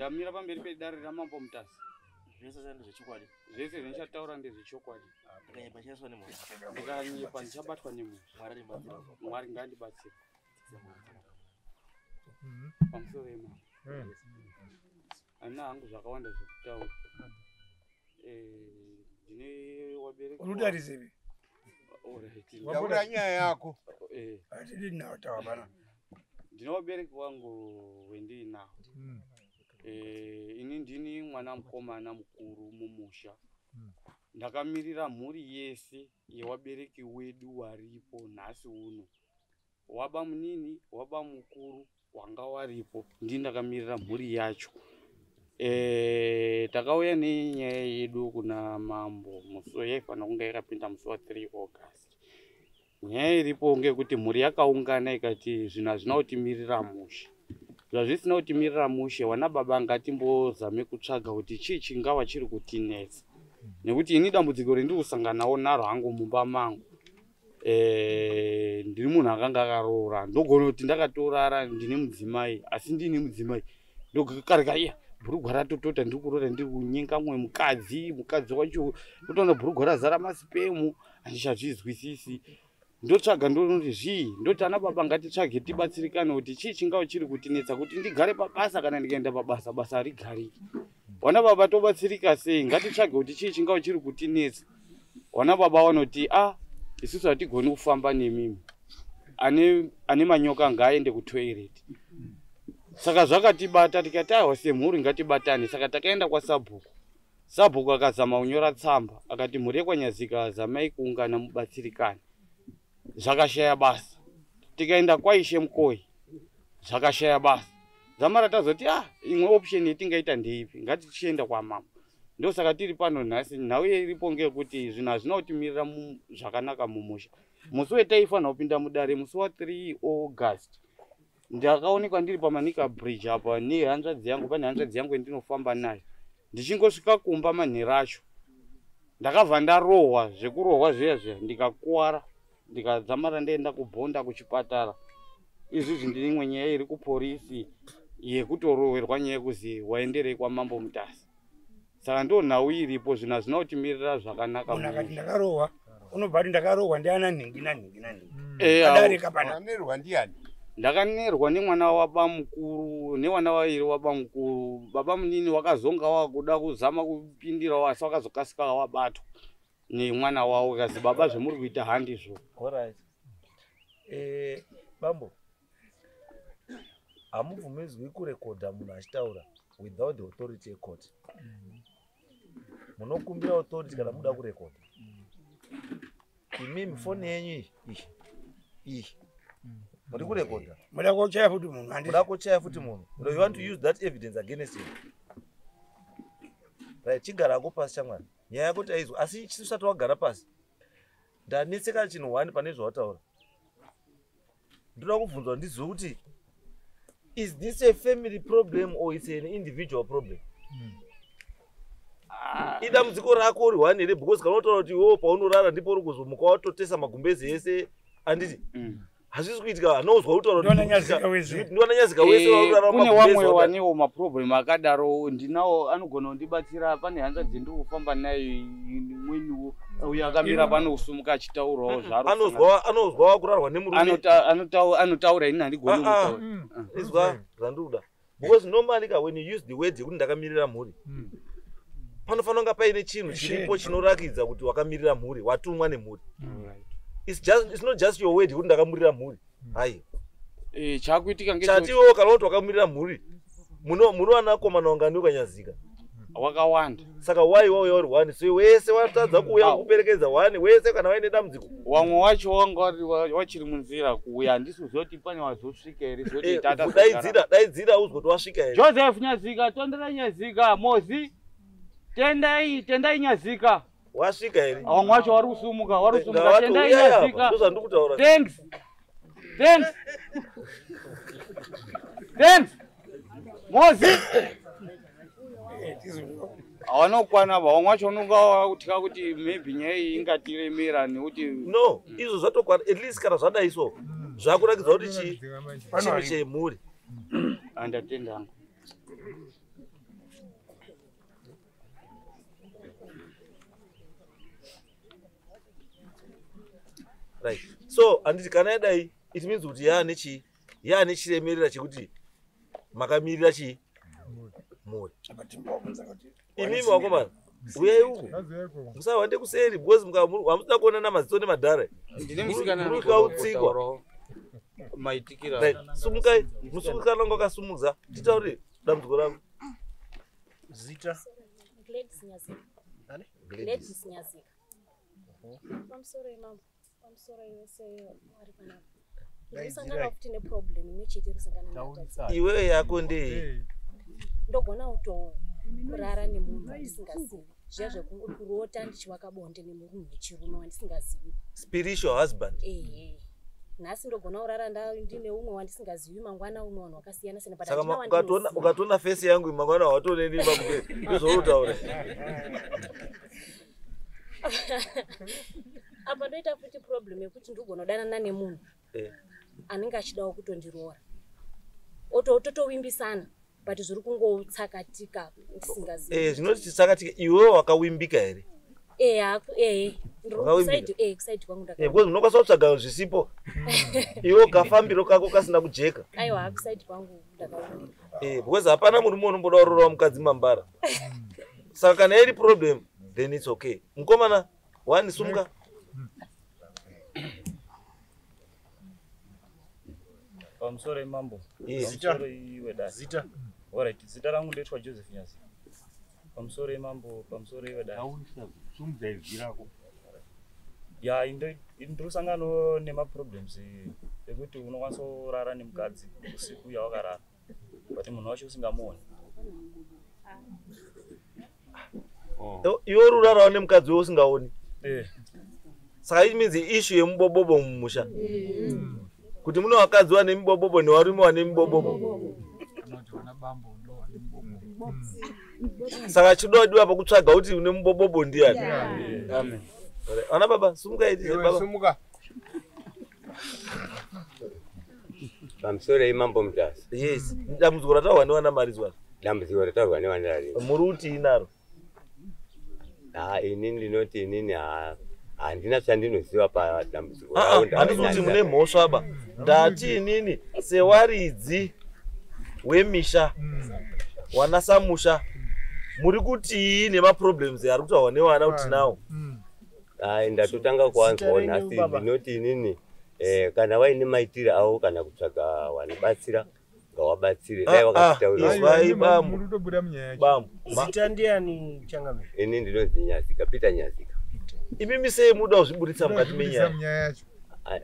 Ndamira pamberi pedare raMambo Mutasa. Zvese zvandi zvechokwadi. Zvese zvandichataura ndezvechokwadi. Ndikanyepa ndichaiswa nemhosva. Ndikanyepa ndichabatwa nemhosva. Mwari andibatsire. Mwari ngaandibatsire. Pamusoro yemambo. Handina hangu zvakawanda zvekutaura. Ndine wabereki. Urikutarisei? Alright. Taura nyaya yako. Hatidi nawo tawa pana. Ndine wabereki wangu wendinawo. Ini ndini mwana mukomana mukuru mumusha. Ndakamirira mhuri yese yewabereki wedu waripo nhasi uno. Waba munini, waba mukuru wanga waripo, ndini ndakamirira mhuri yacho. Takauya nenyaya yedu kuna mambo musi yaifanira kunge yakapinda musi wa 3 August. Nyaya iripo ngekuti mhuri yakaungana ikati zvinhu hazvina kutimirira mushe. Zvazvisina kutimirira mushe, wana baba ngatimbozame kutsvaga kuti chii chingava chiri kutinetsa. Nekuti ini dambudziko rendiri kusanganawo naro hangu mumba mangu. Ndiri munhu akanga akaroora, ndogona kuti ndakatorara ndine mudzimai, asi ndine mudzimai ndokarika iya bhurugwa ratotota, ndiri kurota ndiri kunyenga mumwe mukadzi, mukadzi wacho kutoona bhurugwa razara masipemu, handichazvizwisisi. Ndotsvaga ndonoti zvii, ndoti ana baba ngatitsvage tibatsirikane kuti chii chingava chiri kutinetsa kuti ndigare pabasa, kana ndikaenda pabasa basa harigariki. Wana baba tobatsirika sei, ngatitsvage kuti chii chingava chiri kutinetsa. Wana baba vanoti a isusu hatigoni kufamba nemimi, ane manyoka ngaaende kutoilet. Saka zvakatibata tikati aiwa semhuri ngatibatane. Saka takaenda kwasabhuku. Sabhuku akazama kunyora tsamba akati mhuri yekwaNyazika zamai kuungana mubatsirikane. Zvakashaya basa. Tikaenda kwaIshe Mukoi zvakashaya basa. Zamara tazoti imwe option yetingaita ndeipi, ngatichienda kwamambo. Ndosaka tiri pano nhasi. Nhau iripo ngeyekuti zvinhu hazvina kutimirira zvakanaka mumusha. Musi wetaifanira kupinda mudare musi wa 3 August ndakaonekwa ndiri paManika Bridge apa nehanzvadzi yangu, pane hanzvadzi yangu yandinofamba nayo. Ndichingosvika kumba manheru acho ndakabva ndarohwa zvekurohwa zviya zviya, ndikakuwara, ndikadzamara ndaenda kubhonda kuchipatara. Izvizvi ndine imwe nyaya iri kuporisi yekutorohwerwa nyaya yekuzi waenderei kwaMambo Mutasa. Saka ndo nhau iripo, zvinhu hazvina kutimirira zvakanaka. Munhu akati ndakarohwa, unobva ati ndakarohwa ndiana nhingi nanhingi nanhingi. Adarika pana. Wakanerwa ndiani? Ndakanerwa nemwana wabamukuru, nevana vairi wabamukuru. Baba munini wakazonga wakuda kuzama kupindirawo, asi wakazokasika wabatwa nemwana wavo, kazi baba zvemuri kuita handizvo. Alright. Bambo, hamubvumidzwi kurekodha munhu achitaura without the authority yecourt. Munokumbira authority kana muda kurekodha. Imimi foni yenyu iyi iyi muri kurekodha. Muda kuchaya futi munhu, handiti? Muda kuchaya futi munhu. You want to use that evidence against him. Right, chigarako pasi chamwari. Nyaya yako taizwa, asi usati wagara pasi. Ndanetseka chinhu one pane zvawataura. Ndoda kubvunzwa ndizive kuti is this a family problem or it's an individual problem? Idambudziko rako uri one here? Because kana unotaura kuti iwewe paunorara ndipo uri kuzomuka watotesa magumbezi ese, handiti? Hazvisi kuitika, anozwa kutaura kuti Ndiwana Nyazika wese. Ndiwana Nyazika wese vanorara Kune magumbezi wamwe wakadai. wanewo maproblem akadaro, ndinawo anogona kundibatsira. Pane hanzvadzi ndiri kufamba nayo imweniwo, uyo akamira pano kusumuka achitaurawo zvaari Anozwa kurarwa nemurume. Anotaura, ini handigoni kutaura. Izwa zvandinoda. Because normally ka when you use the word yekuti ndakamirira mhuri, panofanira kunge paine chinhu chiripo chinorakidza kuti wakamirira mhuri, watumwa nemhuri. It's not just your word yekuti ndakamirira mhuri. Hai. Chakuitika ngechekuti Chatiwo kana kuti wakamirira mhuri, munowana komana wangani ukanyazika? Wakawanda. Saka why wauya uri one? So wese watadza kuuya kuperekedza one, wese kana waine dambudziko. Wamwe wacho wanga wachiri munzira kuuya, handisi kuziva kuti pane wazosvika here, zoti tata Daidzira, daidzira uzwe kuti wasvika here. Joseph Nyazika, tondera Nyazika, Mozi, Tendai, Tendai Nyazika. Wasvika here? Wamwe wacho wari kusumuka, wari kusumuka. Ngawati Tendai uyai apa, Nyazika. ndozvandiri kutaura. Thanks. Thanks. Thanks. Mozi. Havanokwana ba, vamwe vacho unonga wakutya kuti maybe nyaya iyi ingatiremera nekuti No, izvo zvatokwana, at least kana zvadai so, zvakuratidza kuti chinhu chemhuri. Andatenda hangu. Right. So handiti kana yadai it means kuti yaane chii, yaane chiremerera chekuti makamirira chii mhuri. Imimi wakomana uyai uku, musahwande kuseri because hamusina kuonana maziso nemadhara. Ndine musikana Muri kautsikwa. Maitikira. Right. Sumukai, musikana wanga akasumudza titaure dambudziko rako. Zita. Gladys Nyazika. Nani? Gladys Nyazika. Pamusoro imambo, pamusoro yose vari panapa. Ndinosangana futi neproblem imwe chete inosangana nevatadzi. Iwewe yako ndei? Ndogona kutorara nemunhu wandisingazivi. Zviya zvekurota ndichivaka bonde nemunhu wechirume wandisingazivi. Spiritual husband. Ehe. Nhasi ndogona kurara ndine umwe wandisingazivi, mangwana umwe vanhu vakasiyana siyana, but Saka handina wandinoziva. ukatoona face yangu mangwana hautooneni pakupe. Ndozvauri. Apa ndoita futi problem yekuti ndigona kudanana nemunhu anenge achidawo kutondiroora. Totowimbisana but zviri kungotsakatika ndisingazivi. Zvinoti chitsakatika iwewe wakawimbika here? Ehe, Wakawimbika? Kusaidi kwangu Because unokwanisa kutsvaga zvisipo. Iwe kafambiro kako kasina kujeka. Aiwa, kusaidi kwangu ndakawimbika. Because hapana murume unomboda kuroora mukadzi mambara. Saka kana iri problem then it's okay. Mukomana wani sumuka. Pamusoro imambo. Yes. Pamusoro iwe dai. Zita. Alright, zita rangu ndoitwa Joseph Nyazika. Pamusoro imambo, pamusoro iwe dai. Sumudza izwi rako. Ya, ndirusangano nemaproblems ekuti unokwanisa kurara nemukadzi usiku yawakarara. But munhu wacho usingamuoni. Iwe uri kurarawo nemukadzi usingaoni. Saka it means issue yemubobobo mumusha. Kuti mune vakadzi vane mibobobo nevarume vane mibobobo. Saka chidodiwa pakutsvaga kuti une mubobobo ndiani. Amen. Ana baba, sumuka iti baba. Sumuka. Pamusoro imambo Mutasa. Yes. Dambudziko rataurwa nevana Marizwa. Dambudziko rataurwa nevana Marizwa. Muri kuti inaro? Inini ndinoti inini handina chandinoziva padambudziko. Handisi kuti mune mhosva ba. Ndati inini sewaridzi wemisha wana samusha muri kuti nemaproblems ari kutaurwa nevana kuti nawo. Ndatotanga kuanzwawo nhasi. Ndinoti inini kana vaine maitiro avo kana kutsvaga vanobatsira ngavabatsire. Dai vakatitaurira. Izwai bambo. Bambo. Zita ndiani changamire? Ini ndinonzi Nyazika, Peter Nyazika. Imimi sei muda kuzviburitsa mukati menyaya?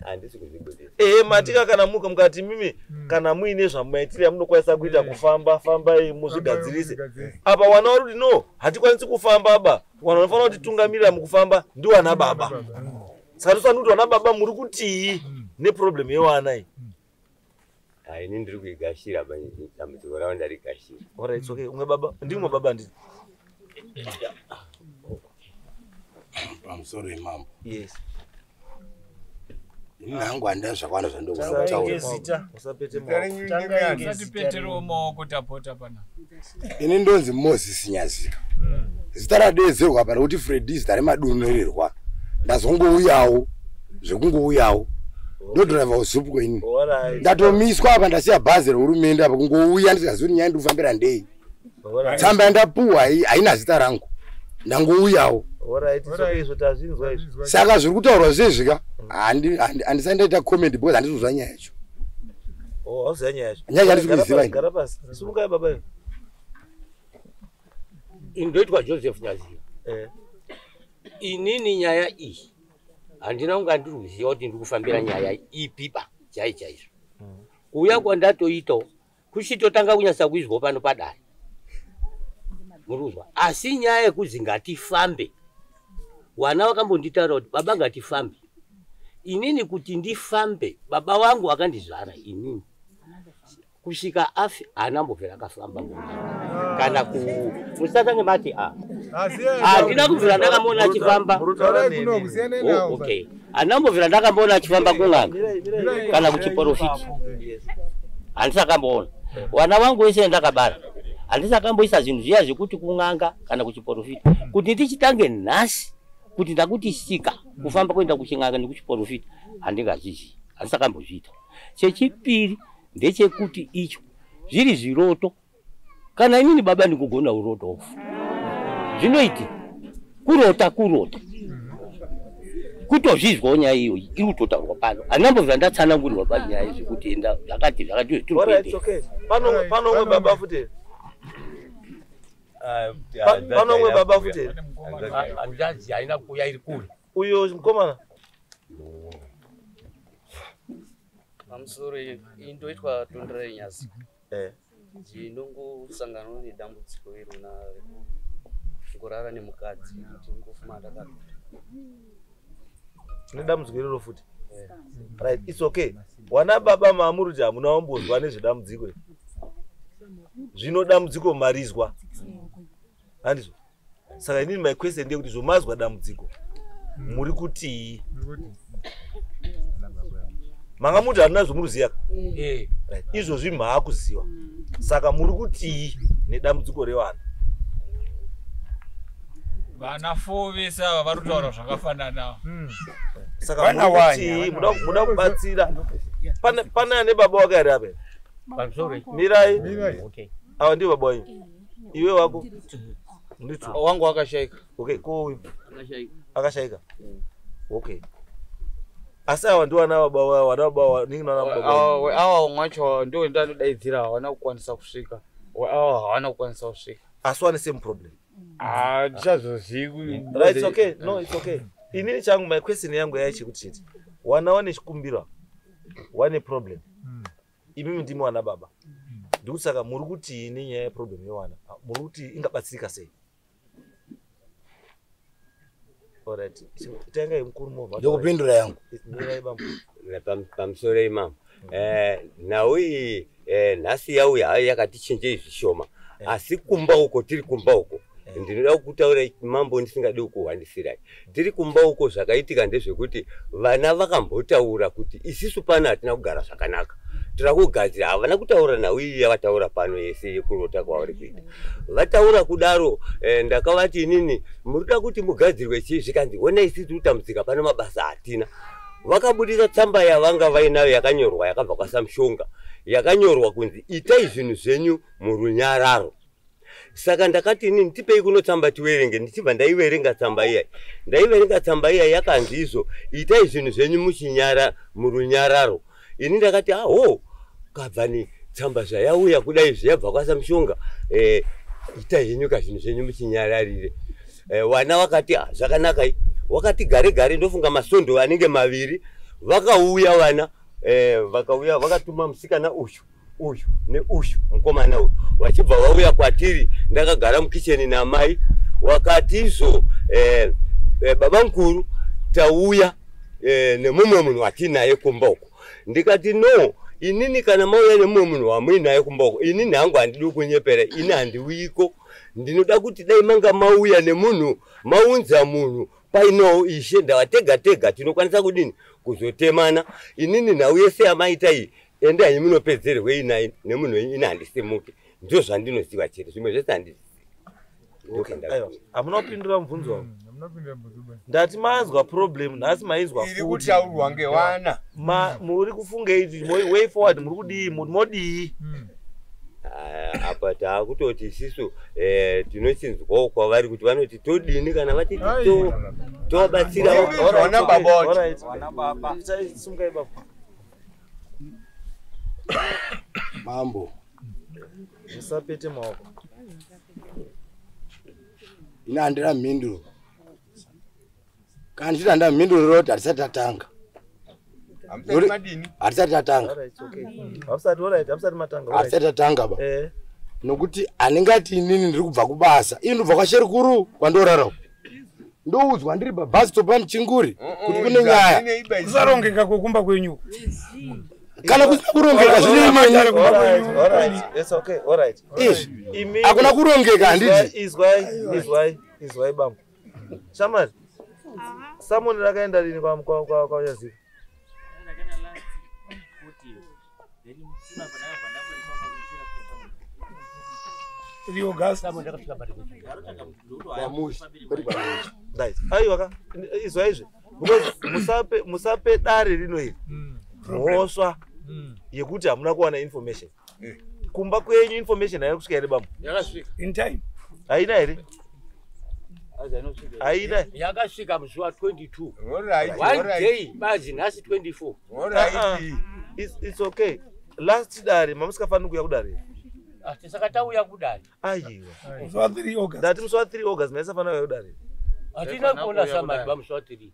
Handisi kuzvibudisa. Matika kana muka mukati mimi kana muine zvamumaitiro amunokwanisa kuita kufamba fambai muzvigadzirise. Apa wana vari kuti no, hatikwanisi kufamba ba. Wana vanofanira kutitungamirira mukufamba ndiwana baba. Saka tofanira kuti wana baba muri kutii neproblem yewana iyi. Ini ndiri kuigashira dambudziko ravo ndarigashira. Alright, it's okay. Umwe baba, ndimwe baba ndini. Pamusoro imambo. Yes. Ini hangu handina zvakawanda zvandogona kutaura. Usapete maoko. Usatipeterewo maoko tapota pana. Ini ndonzi Moses Nyazika. Zita radeedzerwa apa rekuti Freddy zita remadunurirwa. Ndazongouyawo zvekungouyawo. Ndodhiraivha usiku ini. Ndatomiswa apa ndasiya bhazi rehurumende apa kungouya ndisingazivi kuti nyaya ndikufambira ndei. Tsamba yandapuwa haina zita rangu. Ndangouyawo. Saka zviri kutaurwa zvezvika handisati ndaita comment because handisi kuzwa nyaya yacho. Hauziva nyaya yacho. Nyaya handisi kuiziva ini. Gara pasi. Sumukai baba iwe. Ndoitwa Joseph Nyazika. Inini nyaya iyi handina kunga ndiri kuziva kuti ndiri kufambira nyaya ipi ba chai chaizvo. Kuuya kwandatoitawo kuchitotanga kunyatsa kuizwa pano padare. Muri kuzwa. Asi nyaya yekuzi ngatifambe, wana vakambonditaura kuti baba ngatifambe. Inini kuti ndifambe, baba vangu vakandizvara inini. Kusvika afi haana mbobvira akafamba kana ku musatange mati handina kubvira ndakamuona achifamba. Okay, handina kumbobvira ndakamuona achifamba kun'anga kana kuchiporofiti, handisakamboona. Wana vangu vese ndakabara handisakamboisa zvinhu zviya zvekuti kun'anga kana kuchiporofiti, kuti ndichitange nhasi kuti ndakuti sika kufamba kuenda kuchin'anga nekuchiporofiti, Handingazvizivi, handisakambozviita. Chechipiri ndechekuti icho zviri zviroto, kana inini baba ndikugona uroto ofu zvinoiti kurota kurota kutozvizwawo nyaya iyoyi iri kutotaurwa pano. Handinambobva ndatsanangurirwa panyaya zvekuti enda zvakati zvakati tiri Alright, okay. Pano umwe baba futi. Pano umwe baba futi. Hanzvadzi haina kuuya, iri kure. Uyo mukomana. Pamusoro, indoitwa Tonderai Nyasi. Ndinongosangana nedambudziko irona rekungorara nemukadzi, ndingofuma ndakatota. Nedambudziko iroro futi. Right, it's okay. Wana baba maamuri kuti hamuna wambozwa nezvedambudziko iri. Zvino dambudziko marizwa. Handizvo? Saka inini my question ndeyekuti zvomazwa dambudziko muri kutii? Manga muti hamuna zvomuruziya ka? Right. Izvozvi maakuziva. Saka muri kutii nedambudziko revana? Vana 4 vese ava vari kutaura zvakafanana. Saka Vana muri wanya, kutii? vana Muda kubatsira. Pane ane baba wake ari apa? Pamusoro. Mirai. Okay. Ava ndivo baba wenyu. Iwe wako? Nditu. Wangu akashaika. Okay, ko uyu? Akashaika. Akashaika. Okay. Asi ava ndiwo ana baba wavo, vana baba wavo, ningi nana baba wavo. Awa umwe wacho ndio ndanodaidzira, hawana kukwanisa kusvika. Awa hawana kukwanisa kusvika. Asi wane same problem. Ah, ndichazozivi. Right, it's okay. No, it's okay. Inini changu my question yangu yaichi kuti chete. Wana wane chikumbiro. Wane problem. Imimi ndimi wana baba. Ndikuti saka muri kuti nenyaya yeproblem yewana. Muri kuti ingabatsirika sei? Alright. Tanga mukuru movha. Ndokupindura yangu. Mirai bambo. Pamusoro imamo, nhau iyi nhasi yauya hayo yakatichinjei zvishoma, asi kumba uko tiri kumba uko ndinoda kutaura mambo ndisingadi kukuhwandisirai. Tiri kumba uko zvakaitika ndezvekuti vana vakambotaura kuti isisu pano hatina kugara zvakanaka, tira kugadzira. Havana kutaura nhau iyi yavataura pano yese yekurota kwavari kuita. Vataura kudaro, ndakavati inini murikuda kuti mugadzirwe chii? Zvikanzi ona isi tiri kutambudzika pano, mabasa hatina. Vakabudisa tsamba yavanga vainayo yakanyorwa yakabva kwaSamushonga, yakanyorwa kunzi itai zvinhu zvenyu murunyararo. Saka ndakati inini tipei kuno tsamba tiwerenge. Ndichibva ndaiverenga tsamba iya, ndaiverenga tsamba iya yakanzi izvo itai zvinhu zvenyu muchinyara murunyararo. Ini ndakati aho kabvani tsamba zvayauya kudai zviyabva kwaSamushonga, itai henyu ka zvinhu zvenyu muchinyararire. Vana vakati ah, zvakanaka. Wakati gare gare, ndofunga masondo anenge maviri, vakauya vana, vakauya vakatuma musikana uyu uyu neuyu mukomana uyu, vachibva vauya kwatiri. Ndakagara mukicheni namai. Wakati izvo baba mukuru, tauya nemumwe munhu watinaye kumba uko. Ndikati no, inini kana mauya nemumwe munhu wamuinaye kumba uko, inini hangu handidi kunyepera, ini handiuyiko. Ndinoda kuti dai manga mauya nemunhu, maunza munhu painowo ishe ndava tega tega tinokwanisa kudini kuzotemana. Inini nhau yese yamaita iyi, endai munopedzerwei naye nemunhu wenyu, ini handisimuki. Ndizvo zvandinoziva chete, zvimwe zvese handizivi. Okay. Aiwa, hamuna kupindura mubvunzo wangu. Ndati manzwa problem nhasi, mainzwa Iri futi. kutaurwa ngewana. Muri kufungei kuti way forward muri kudii, modii? Ah, apa taakutoti isisu tinochinzwawo kwavari kuti vanoti todini kana vatiti tovabatsirawo. Vana baba wacho. Alright. Vana baba. Sungai baba. Mambo, Musapete maoko. ini handina mhinduro. Kana ndichiti handina mhinduro roti hatisati tatanga. Hamusati madini? Hatisati tatanga. Alright, okay. Hamusati, alright, hamusati matanga. Alright. Hatisati tatanga ba. Nokuti handingati inini ndiri kubva kubasa, ini ndobva kwaSherikuru kwandorara uko. Ndoudzwa ndiri pabus stop paMuchinguri kuti kune nyaya. Kusarongeka kwekumba kwenyu. Kana kusina kurongeka zvine imweni. Alright, alright. It's okay, alright. Izvi. Imimi- Hakuna kurongeka, handiti? Izwai, izwai, izwai bambo. Shamari. Samoni rakaenda rini kwa kwa kwa kwa Nyazika? Kwamushi, kwete kwamushi. Right. Aiwa ka. Izwai izvi. Because musape dare rino iri mhosva yekuti hamuna kuwana information. Kumba kwenyu information haina kusvika here bambo? Yakasvika. In time. Haina here? Haina. Yakasvika musi wa 22. Alright, One alright. day bazi nhasi 24. It's okay. Last dare mamusikafaniri kuuya kudare. Saka tauya kudare. Aiwa. Musi wa 3 August. Ndati musi wa 3 August maisafanira kuuya kudare. Hatina kuona samari pamusi wa 3.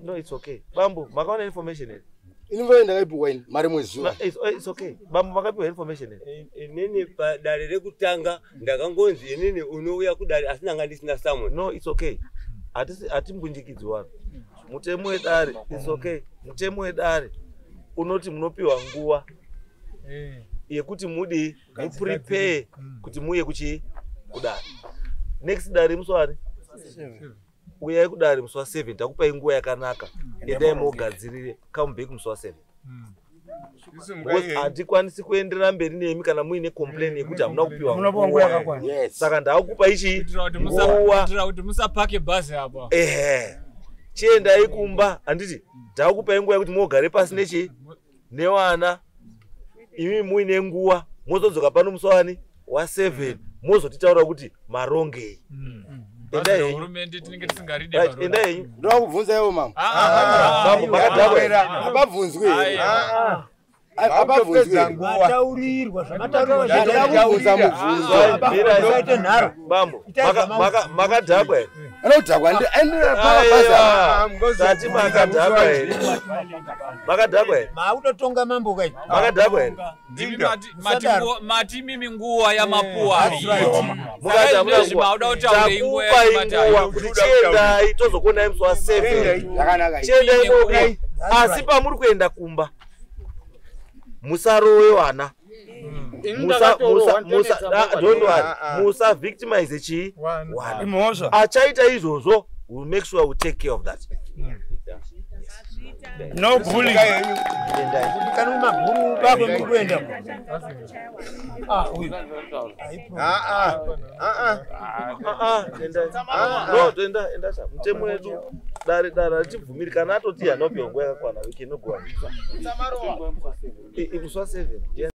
No, it's okay. Bambo, makawana information here? Information ndakaipiwa ini mari mwezuva. It's okay. Bambo, makapiwa information here? Inini padare rekutanga ndakangonzi inini unouya kudare asi ndanga ndisina summon. No, it's okay. Hatimbunjikidzi vanhu. Mutemo wedare, it's okay. Mutemo wedare unoti munopiwa nguva yekuti mudi muprepare kuti muuye kuchii kudare. Next dare musi wani? Uyai kudare musi wa7, takupai nguva yakanaka. Endai mogadzirire, come back musi wa7. Because hatikwanisi kuenderera mberi nemi kana muine complain yekuti hamuna kupiwa nguva yakakwana. Saka ndakupa ichi nguva kuitira kuti musapake bhazi apa. Ehe, chiendai kumba, handiti ndakupai nguva yekuti mogare pasi nechi nevana, imi muine nguva mozodzoka pano musi wani wa7 mozotitaura kuti marongei. Bhazi rehurumende tinenge tisingaride Right, parori. endai henyu. Ndoda kubvunza iwo mama. Mambo, makadhakwa here? Hapabvunzwi here? Hapabvunzwi here? Mataurirwa zvamataurwa. Ndada kubvunza mubvunzo. Usaite nharo. Bambo, makadhakwa here? Anodhakwa Aiwa, tati makadhakwa here? Makadhakwa here? Mautotonga mambo kai. Makadhakwa here? Ndimi mati mimi nguva yamapuwa. Mukati hamuna Izvi mauda kutaura nguva Takupai nguva kuti chiendai tozokuonai musi wa7. Zvakanaka. Chiendai moga. Asi pamuri kuenda kumba musarowe vana. Don't worry. Musa victimize chii wana. Imhosva. Achaita izvozvo, we'll make sure we take care of that. No bullying. Kana mabhuru bakwe muri kuenda. Ah, uyu. No, toenda enda sha. Mutemo wedu dare richibvumiri kana atoti hanopiwa nguva yakakwana we cannot go on. Musi wa 7.